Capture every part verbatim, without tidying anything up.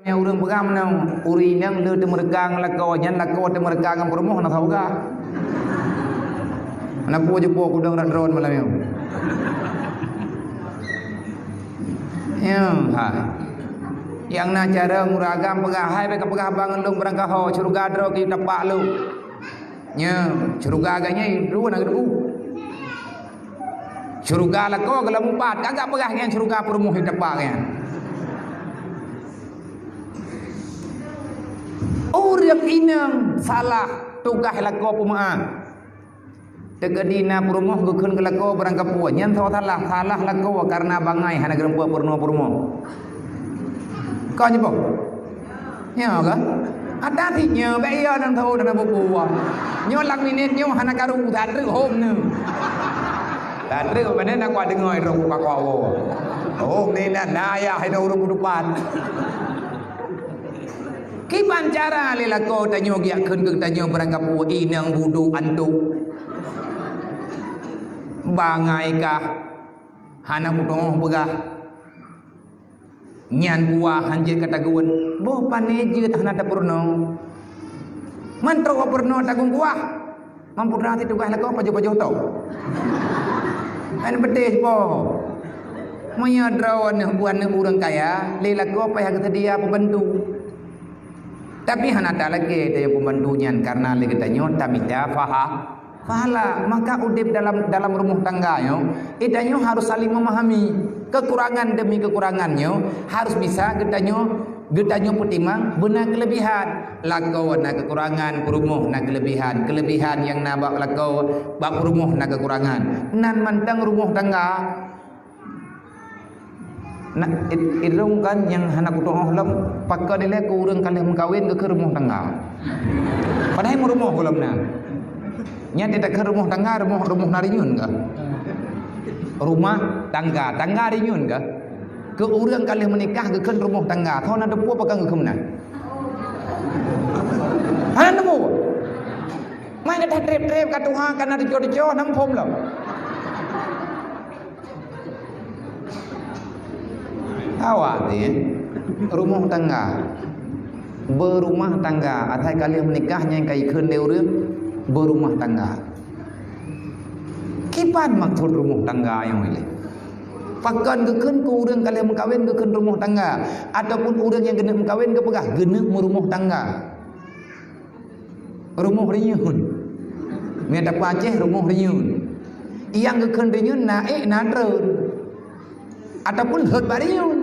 Nyang ureuëng peugah meunan, ureuëng inong le teumeureuka ngon lakoe, nyan lakoe teumeureuka ngon peurumoh na saboh gah. Na peue jipo kudong rak droe malam nyoe. Ya, ha. Nyang na cara ureuëng agam peugah, hai bèk kapeugah bang lôn beurangkaho, syeuruga droe keu tapak lôn. Nya, syeuruga agaknya dua na geudu. Syeuruga lakoe geulam umpat, kagak peugah nyan syeuruga peurumoh di tapak nyan. Ureuëng inong salah tugaih lakoe peumeu'ah. Teukeudi na peurumoh geukheun keu lakoe beurangkapeue, nyan soe salah, salah lakoe kareuna bangai hana geureumpok peurunoe peurumoh. Kon nyoe boh? Nyoe ka? Ata si nyoe bèk iya nan tho dan buku. Nyoe lam minit nyoe hana karu, that treuk hom nyoe. That treuk mana nak kuat dengoe rong buka kuat wo. Oh, ni na, na ayah ina ureuëng keudeupan. Kiban cara lé lakoe tanyoe giak kheun keu tanyoe beurangkapeue inong budok antuk. Bangai kah hana kutoh peugah. Nyan kuah hanjeuet ka tagun, boh pané jeuet hana tapeurunoe. Mantong wapeurunoe tagun kuah. Mampu rati tugaih lakoe pajoh-pajoh tau. Kan peudeh po. Meunyoe droe neuh buah neuh ureuëng kaya, lé lakoe payah geuseudia peubantu. Tapi hana talakée tanyoe peubantu nyan kareuna lé geutanyoe tamita paha-, pahala. Maka udeb dalam, dalam rumoh tangga nyoe, geutanyoe harus saling memahami. Kekurangan demi kekurangan nyoe harus bisa geutanyoe, geutanyoe peutimang beuna kelebihan. Lakoe na kekurangan, peurumoh na kelebihan. Kelebihan nyang na bak lakoe, bak peurumoh na kekurangan. Nan mantong rumoh tangga. Na, it-, idong kan nyang hana kutoh lom, pakon ilée keu ureuëng ka lheueh meukawen geukheun rumoh tangga. Padahai meurumoh gohlom na. Nyan teutakheun rumoh tangga, rumoh, rumoh na rinyun kah? Rumah tangga, tangga rinyun kah? Keu ureuëng ka lheueh meunikah geukheun rumoh tangga, tho na teupeu pakon geukheun meunan. Hana teupeu. Mai gata treb-treb ka tuha kana teucok-teucok nam phom lom. Awak ni, rumoh tangga. Beurumah tangga, asai ka lheueh meunikah nyang ka jikheun lé ureuëng, beurumah tangga. Kiban maksud rumoh tangga nyang ilée? Pakon geukheun keu ureuëng ka lheueh meukawen geukheun rumoh tangga, ataupun ureuëng nyang geuneuk meukawen geupeugah geuneuk meurumoh tangga? Rumoh rinyun. Meunyoe tapeue Aceh, rumoh rinyun. Nyang geukheun rinyun na ék na treun. Ataupun lhot bak rinyun.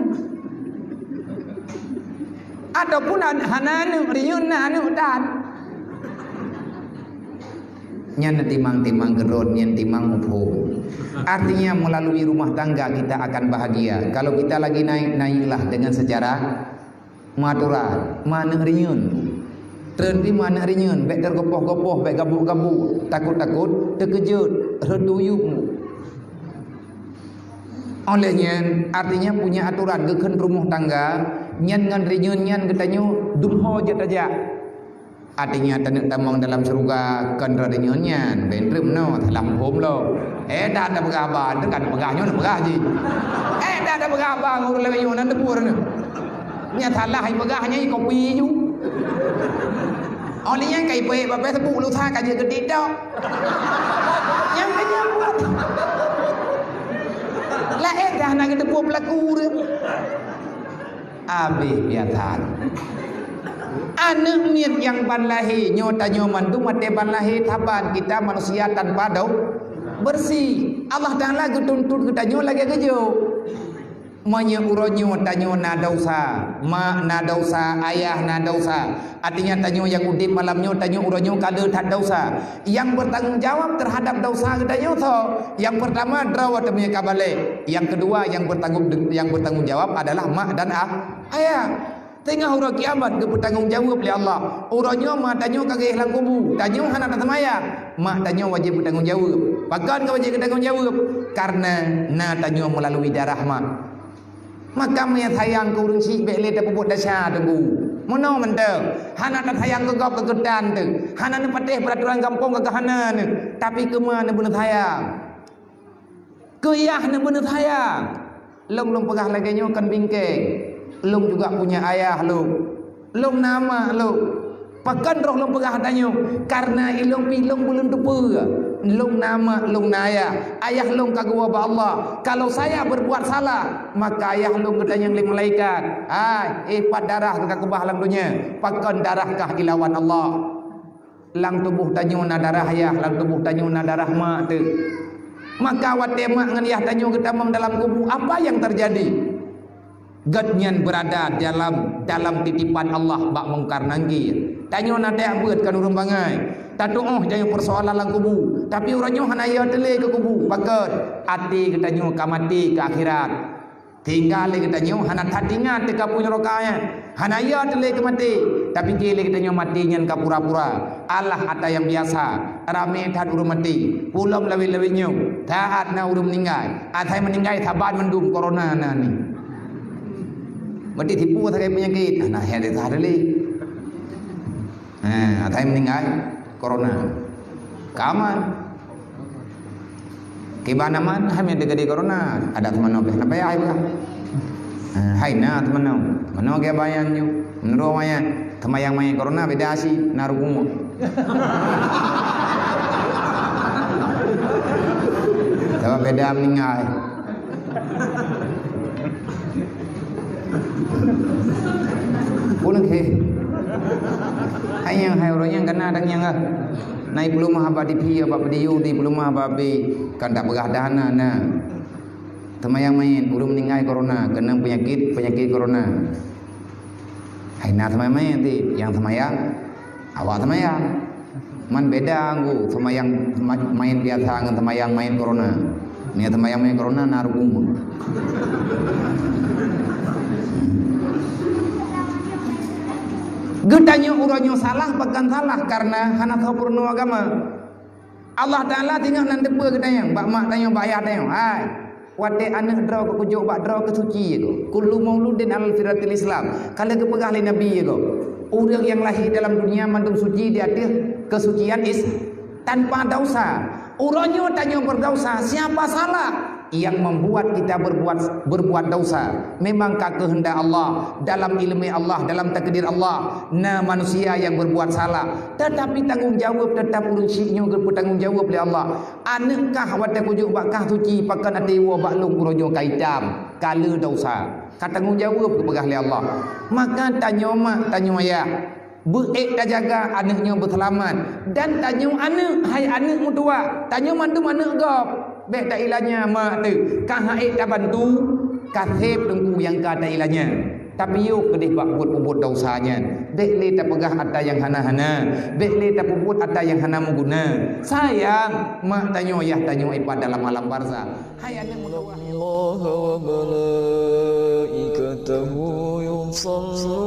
Ataupun an-, hana aneuk, rinyun na aneuk tan. Nyan timang-timang keudroe, nyan timang muphom. Artinya melalui rumah tangga kita akan bahagia. Kalau kita lagi naik, naiklah dengan secara meuaturan, meuaneuk rinyun. Treun pih meuaneuk rinyun, bék teugopoh-gopoh, bék gabuk-gabuk, takot-takot teukeujot, rhot tuyuem. Óh lheueh nyan, artinya punya aturan geukheun rumoh tangga, nyan ngon rinyun nyan geutanyoe dum ho jeuet tajak. Artinya taneuk tamong dalam syeuruga kon droe rinyun nyan, bék treun meunoe, salah muphom lom. Eh, dak tapeugah haba, teuka tapeugah nyoe, tapeugah jih. Eh, dak tapeugah haba ngon ureuëng lawét nyoe, nan teupeu ureuëng nyoe. Nyang salah ipeugah nyan ikopi ju. Óh lheueh nyan ka ipeuék bak Facebook, lusa ka jeuet keu TikTok. Nyang ka nyan buet. Laén dah na geuteupeue peulaku ureuëng. Abéh biasa. Aneuk miet nyang ban lahé, nyoe tanyoe mandum watée ban lahé saban, kita manusia tanpa dau-, bersih. Allah Taala geutuntut geutanyoe lagée geujok. Meunyoe uroe nyoe tanyoe na desya, mak na desya, ayah na desya, artinya tanyoe nyang udeb malam nyoe, tanyoe uroe nyoe ka le that desya. Nyang bertanggung jawab terhadap desya geutanyoe soe? Nyang pertama, droe watée meunyoe ka balek. Nyang kedua, nyang bertanggung, nyang bertanggung jawab adalah mak dan ah-, ayah. Teungoh uroe kiamat geupeutanggong jaweueb lé Allah. Uroe nyoe ma tanyoe ka geuéh lam kubu, tanyoe hana taseumayang, ma tanyoe wajéb peutanggong jaweueb. Pakon ka wajéb peutanggong jaweueb? Kareuna na tanyoe meulalui darah ma. Maka meunyoe sayang keu ureuëng syiek bék lé tapeubuet desya teungku. Meunoe mantong, hana tasayang keu gob keu keutan teuh, hana neupatéh peuraturan gampông keu hana neuh, tapi keu ma neubeuneuh sayang. Keu yah neubeuneuh sayang. Lôn, lôn peugah lagée nyoe kon bingkeng. Lôn juga punya ayah lôn. Lôn na mak lôn. Pakon roh lôn peugah tanyoe? Karena ilôn pih lôn buleuen teupeue. Lôn na mak, lôn na ayah. Ayah lôn ka geuwoe bak Allah. Kalau saya berbuat salah, maka ayah lôn geutanyong lé malaikat, "Hai, eh, pat darah ka keubah lam donya? Pakon darah kah ilawan Allah?" Lam tuboh tanyoe na darah ayah, lam tuboh tanyoe na darah mak teuh. Maka watée mak ngon ayah tanyoe geutamong dalam kubu, apa yang terjadi? Gobnyan beurada dalam, dalam titipan Allah bak Mungkar Nangkir. Tanyoe na tajak beuet kon ureuëng bangai. Tatuoh tanyoe peusoalan lam kubu. Tapi uroe nyoe hana yö teulé keu kubu. Pakon? Até geutanyoe ka maté keu akhirat. Tinggai lé geutanyoe hana that ingat teuka apui neuraka nyan. Hana yö teulé keu maté. Tapiké lé geutanyoe maté nyan ka pura-pura. Alah ata nyang biasa. Ramé that ureuëng maté. Pulom lawét-lawét nyoe. That na ureuëng meuninggai. Asai meuninggai saban mandum corona na ni. Berarti tipu sagai penyakit. Nah, ya, dia tak ada lagi. Ha, asai meuninggai corona. Ka aman. Kiban aman, hai meunyoe teukeudi corona, adak teumanoe beh na payah, hai bah. Ha, hai na teumanoe. Teumanoe geubayan nyoe. Meunurot awaknyan, teumayang manyét corona beda si na rukumu. Sabab beda meuninggai. Pun ke. Hai nyang hai ureuëng nyang kana dan nyang ah. Nai peuleumah bak D P bak video di peuleumah bak B kan tak peugah dah na na. Teumayang manyét ureuëng meuninggai corona kena penyakit penyakit corona. Hai na teumayang manyét ti nyang teumayang awak teumayang. Man beda anggu teumayang ma-, manyét biasa ngon teumayang manyét corona. Nia teumayang manyét corona na rukumu. Geutanyoe uroe nyoe salah pakon salah karena hana teupeureunoe agama. Allah Taala singoh nan teupeue geutanyoe bak mak tanyoe bak ayah tanyoe. Hai, watée aneuëk droe keu kujok bak droe keu suci ya ko. Kullu mauludin alal fitratil Islam. Kalau geupeugah lé Nabi ya ko. Ureuëng nyang lahé dalam dunia mandum suci di ateueh keusucian is tanpa dosa. Uroe nyoe tanyoe berdausa, siapa salah yang membuat kita berbuat berbuat dosa? Memang ka keuheundak Allah, dalam ileumé Allah, dalam takdir Allah, na manusia yang berbuat salah. Tetapi tanggong jaweueb tetap ureuëng syiek nyoe geupeutanggong jaweueb lé Allah. Aneuëk kah watée kujok bak kah suci pakon até woe bak lôn uroe nyoe ka itam, ka le dosa. Ka tanggong jaweueb geupeugah lé Allah. Maka tanyoe mak, tanyoe ayah, beuék tajaga aneuëk nyoe beuseulamat. Dan tanyoe aneuëk, hai aneuëk meutuwah, tanyoe mandum aneuëk gob. Bék tailanya mak teuh, ka han ék tabantu, ka seb teungku nyang ka tailanya. Tapi yoh keudeh bak buet-buet dosa nyan. Bék lé tapeugah ata nyang hana-hana, bék lé tapeubuet ata nyang hana meuguna. Sayang, mak tanyoe, yah tanyoe ipat dalam alam barzakh. Hai aneuëk meutuwah. إن الله وملائكته يصلون